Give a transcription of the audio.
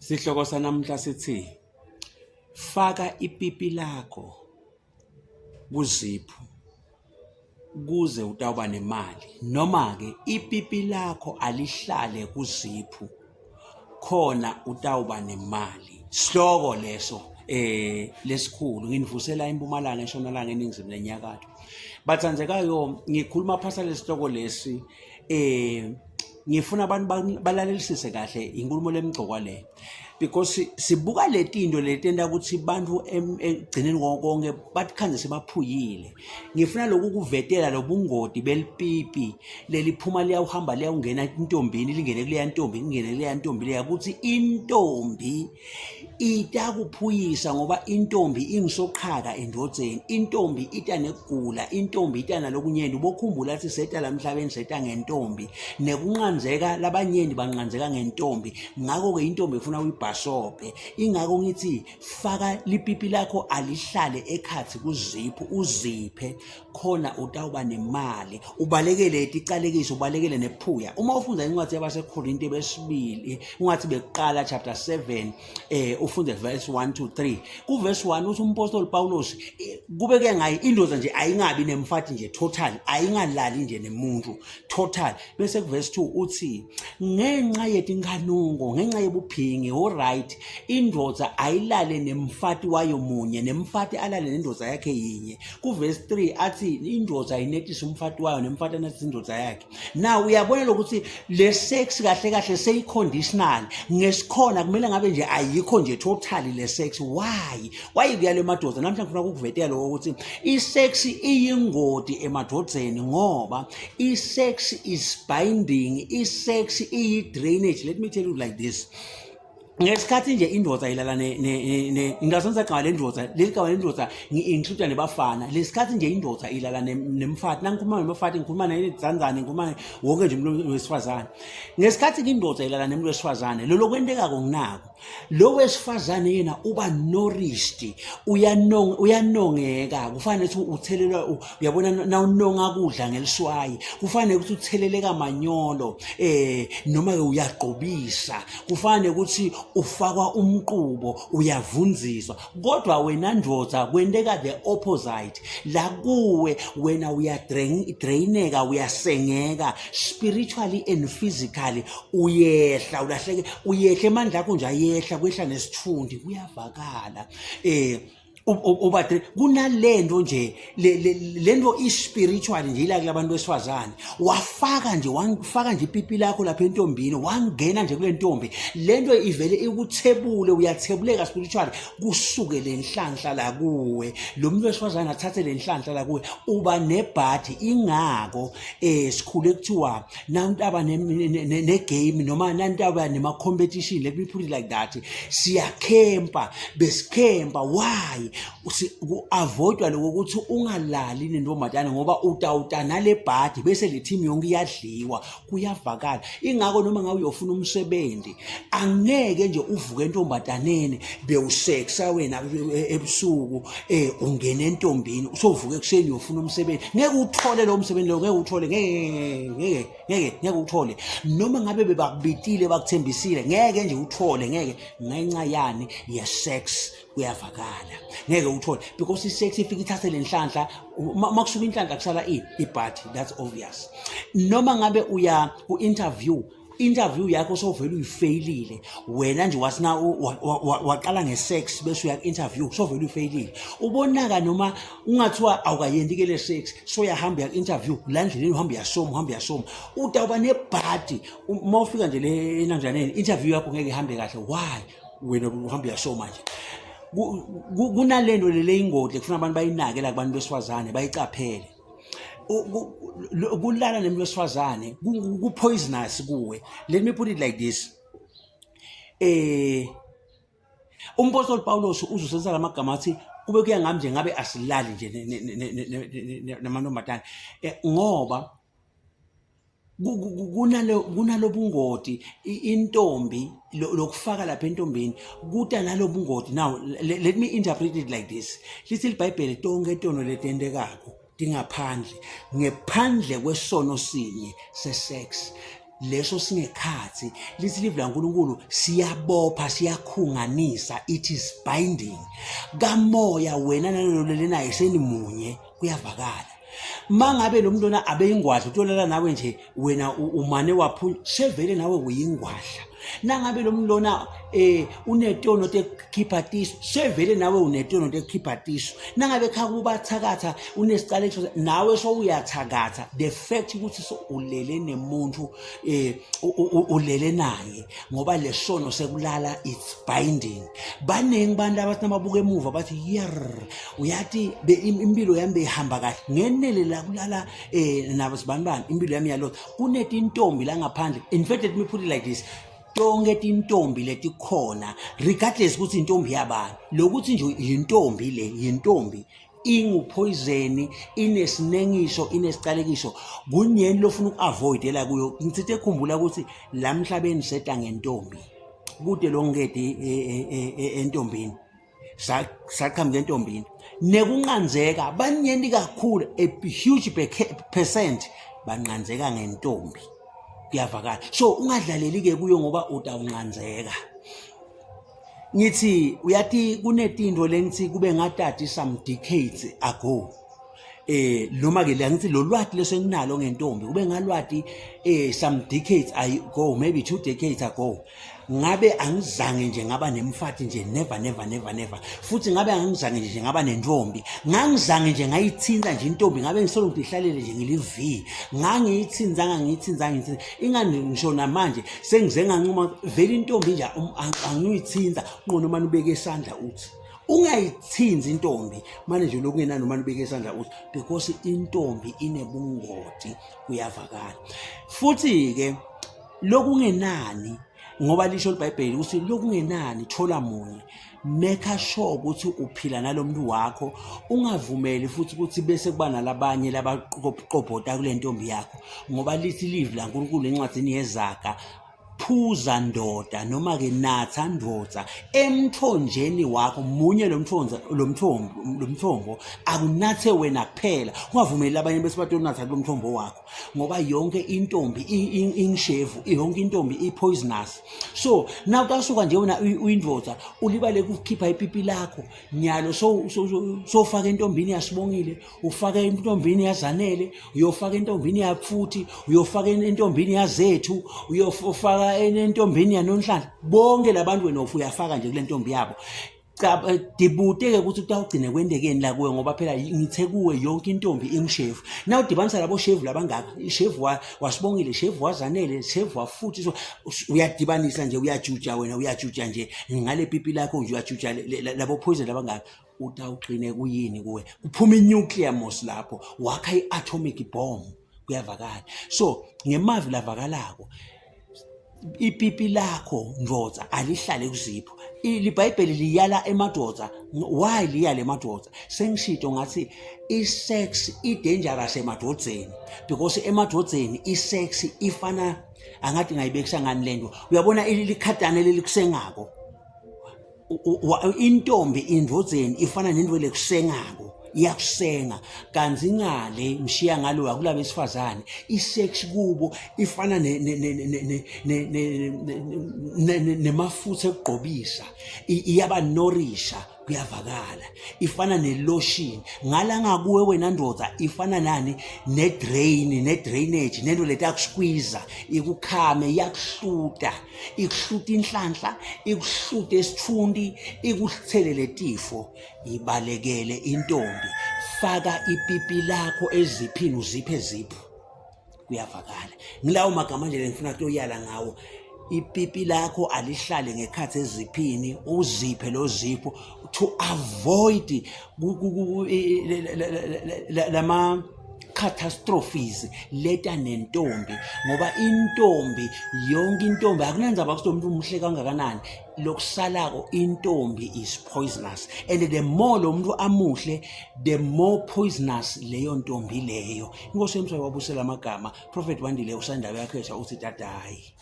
Sihloko sanamuhla sithi faka ipipi lakho kuziphu kuze utawuba nemali noma-ke ipipi lakho alihlale kuziphu khona utawuba nemali. Sihloko leso eh lesikhulu nginivusela impumalanga entshonalanga eningizimu nenyakatho. Batsandzekayo ngikhuluma phasa lesihloko lesi eh ngifuna abantu balalelisise kahle inkulumo lemgcokwa le because sibuka letinto letenta ukuthi bantu ekugcineni konke batikhandze sebaphuyile. Ngifuna lokhu kuvetela lobungoti belipipi leliphuma liyawuhamba liyawungena entombini lingene kuleya ntombi lingene kuleya ntombi leya ukuthi intombi itakuphuyisa ngoba intombi ingisoqhaka endodzeni intombi ita nekugula intombi ita nalokunyenti ubokhumbula ukuthi seta la emhlabeni seta ngentombi nekunqanzeka labanyenti banqanzeka ngentombi ngakho-ke intombi ifuna uyibhasobhe ingakho ngithi faka lipipi lakho alihlale ekhathi kuziphu uziphe khona utawuba nemali ubalekele ticalekiso ubalekele nephuya uma ufunda incwadi yabaseKorinte besibili ungathi bekuqala chapter 7 eh ufunde verse 1 to 3 ku verse 1 uthi umpostoli Paulus eh, kube ke ngayi indoda nje ayingabi nemfati nje total ayingalali nje nemuntu total bese ku verse 2 uthi ngenxa yetinkanungo ngenxa yebuphingi all right indoda ayilale nemfati wayo munye nemfati alale nendoda yakhe yinye kuvesi 3 athi indoda ayinetise umfati wayo nemfati anetise indoda yakhe now uyabona lokuthi le sex kahle kahle seyi-conditional ngesikhona kumele ngabe nje ayikho nje totally le sex why why kuyale emadoda namhlanje ngifuna ukukuvetela lokho ukuthi i-sex iyingoti emadodzeni ngoba i-sex is binding i-sex iyi-drainage let me tell you like this ngesikhathi nje indoda ilala ne ne ne ngingasenza gama lendoda leli gama lendoda ngi-include nebafana lesikhathi nje indoda ilala nemfati nangikhuluma nemafati ngikhuluma nenzanzane ngikhuluma wonke nje umuntu wesifazane ngesikhathi indoda ilala nemuntu wesifazane lolo kwentekako nginako lo wesifazane yena uba nourished uyanong uyanongeka kufanele ukuthi uthelelwa uyabona nawunonga kudla ngeliswayi kufanele ukuthi utheleleka manyolo eh noma ke uyagqobisa kufanele ukuthi ufakwa umqubo uyavunziswa kodwa wena ndoda kwenteka the opposite la kuwe wena uyadraineka uyasengeka spiritually and physically uyehla ulahleke uyehla emandla akho nje ayehla kwehla nesithundi kuyavakala eh uba kunalento nje lento i-spiritual nje ila kulabantu besifazane wafaka nje wafaka nje ipipi lakho lapha entombini wangena nje kule ntombi lento ivele ikuthebule uyathebuleka spiritual kusuke le nhlanhla la kuwe lo muntu wesifazane athathe le nhlanhla la kuwe uba nebhadi ingako eh sikhule kuthiwa nantaba ne-game noma nantaba nema-competition let me put it like that siyakhempa besikhempa why ku-avoidwa lokho ukuthi ungalali nentombazane ngoba utawuta nale bhadi bese le team yonke iyadliwa kuyavakala ingakho noma ngabe uyofuna umsebenzi angeke nje uvuke entombataneni bewusexa wena ebusuku eh ungena entombini usovuka ekuseni uyofuna umsebenzi ngeke uthole lo msebenzi lo ngeke uthole ngeke ngeke ngeke ngeke uthole noma ngabe bebakubitile bakuthembisile ngeke nje uthole ngeke ngenxa yani ye sex kuyavakala ngeke uthole because i-sex ifike ithathe le nhlanhla uma kusuka inhlanhla kusala i ibhadi that's obvious noma ngabe uya ku-interview interview yakho sovele uyifeyilile wena nje wasina waqala nge-sex bese uya ku-interview sovele uyifeyilile ubonaka noma ungathiwa awukayendi ke le sex soyahamba uya ku-interview la ndleleni uhamba uyasoma uhamba uyasoma utawuba nebhadi uma ufika nje le enanjaneni interview yakho ngeke ihambe kahle why wena uhamba uyasoma nje kunalento lele ingodi kufuna abantu bayinake la kubantu besifazane bayicaphele kulala nemuntu wesifazane ku-poisonous kuwe let me put it like this eh umpostoli Paulos uzosebenzisa lamagama athi kube kuya ngami nje ngabe asilali nje namantombazane eh, ngoba kunalo kunalobungoti intombi lokufaka lapha entombini kuta nalobungoti now let me interpret it like this lithi libhayibheli tonke tono letentekako tingaphandle ngephandle kwesono sinye sesex. Leso singekhathi lithi livi laNkulunkulu siyabopha, siyakhunganisa, it is binding. Kamoya wena nalolo lelenaye senimunye, kuyavakala. Mangabe lo muntu lona abeyingwadla utolala nawe nje wena umane waphunya sevele nawe uyingwadla. Nangabe lo muntu lona eh unetono tekukhipha tisu sevele nawe unetono tekukhipha tisu. Nangabe khaya kubathakatha unesicalekiso nawe sowuyathakatha. The fact ukuthi so ulele nemuntu eh ulele naye ngoba lesono sekulala it's binding. Baningi abantu abathi nababuka emuva bathi yer uyathi impilo yami beyihamba kahle ngenele la kulala eh nabo sibanibani impilo yami yalo kunetintombi la ngaphandle. In fact, let me put it like this: tonke tintombi letikhona, regardless ukuthi intombi yabani, lokuthi nje yintombi le yintombi ingupoison, inesinengiso, inesicalekiso, kunyeni lofuna uku-avoid la kuyo. Ngitsithe khumbula ukuthi la mhlabeni seta ngentombi kude longedi entombini saqhamuka entombini nekunqanzeka banyeni kakhulu, a huge percent banqanzeka ngentombi, kuyavakala. So ungadlaleli ke kuyo ngoba utawunqanzeka. Ngithi uyathi kunetinto lengithi kube ngatati some decades ago, noma ke la ngithi lo lwati lesenginalo ngentombi kube ngalwati some decades ago, maybe 2 decades ago, ngabe angizange nje ngaba nemfati nje, never, never, never, never. Futhi ngabe angizange nje ngaba nentombi, ngangizange nje ngayithinta nje intombi, ngabe ngisolo ngihlalele nje ngiliv ngangiyithinzanga ngiyithinzanga ngiyithinza ingani. Ngisho namanje sengize ngancuma vele intombi nje angiyithinza unqono manje ubeke isandla uthi ungayithinzi intombi manje nje lokungenani uma ubeke isandla uthi, because intombi inebungoti, kuyavakala. Futhi ke lokungenani, ngoba lisho iBhayibheli ukuthi lokungenani thola munye, make sure ukuthi uphila nalomuntu wakho, ungavumeli futhi ukuthi bese kuba nalabanye labaqobhota kule ntombi yakho, ngoba lithi livi laNkulunkulu encwadini yeZaga: phuza ndoda, noma ke natha ndoda emthonjeni wakho munye lo mthonzo lo mthombo akunathe wena kuphela, ungavumeli abanye bese batonatha kulo mthombo wakho, ngoba yonke intombi ingishevu, yonke intombi i-poisonous. So na utasuka nje wena uyindoda ulibale ukukhipha ipipi lakho nyalo, so sofaka entombini yaSibongile, ufake entombini yaZanele, uyofaka entombini yafuthi, uyofaka entombini yaZethu, uyofaka entombini yaNonhlanhla, bonke labantu wena uyafaka nje kule ntombi yabo. Cha, dibute-ke ukuthi kutawugcine kwentekeni la kuwe, ngoba phela ngithe kuwe yonke intombi ingushevu. Na udibanisa labo shevu labangaka, ishevu waSibongile, shevu waZanele, shevu wafuthi, so uyadibanisa nje, uyajuja wena, uyajuja nje ngale pipi lakho nje, uyajuja labo poison labangaka, utawugcine kuyini kuwe? Kuphuma i-nuclear mos lapho, wakha i-atomic bomb, kuyavakala. So ngemavi lavakalako, ipipi lakho ndoda alihlale kuzipho. IBhayibheli liyala emadoda. Why liyala emadoda? Sengishito ngathi i-sex i-dangerous emadodzeni, because emadodzeni i-sex ifana, angathi ngayibekisa ngani lento, uyabona likhadane lelikusengako. Intombi indvodzeni ifana nento lekusengako, iyakusenga, kanti ngale mshiya ngalo akulabo besifazane isex kubo ifana nemafutha ekugqobisa, iyabanorisha, kuyavakala, ifana nelotion. Ngala ngakuwe wena ndoda ifana nani? Ne-drain, ne-drainage, nento leti yakuskwiza ikukhame, iyakuhluta, ikuhluta inhlanhla, ikuhluta esithunti, ikuhlithelele tifo. Ibalekele intombi, faka ipipi lakho eziphini, uziphe zipho, kuyavakala. Ngilawo magama nje lengifuna kuyoyala ngawo. Ipipi lakho alihlale ngekhathi eziphini, uziphe lo zipho to avoid lama catastrophes leta nentombi, ngoba intombi, yonke intombi, akunandzaba ukuthi umuntu umuhle kangakanani, lokusalako intombi is poisonous, and the more lo muntu amuhle, the more poisonous leyo ntombi leyo. Inkosi yemswa wabusela amagama. Prophet Wandile usanda uyakhetha uthi tatayi.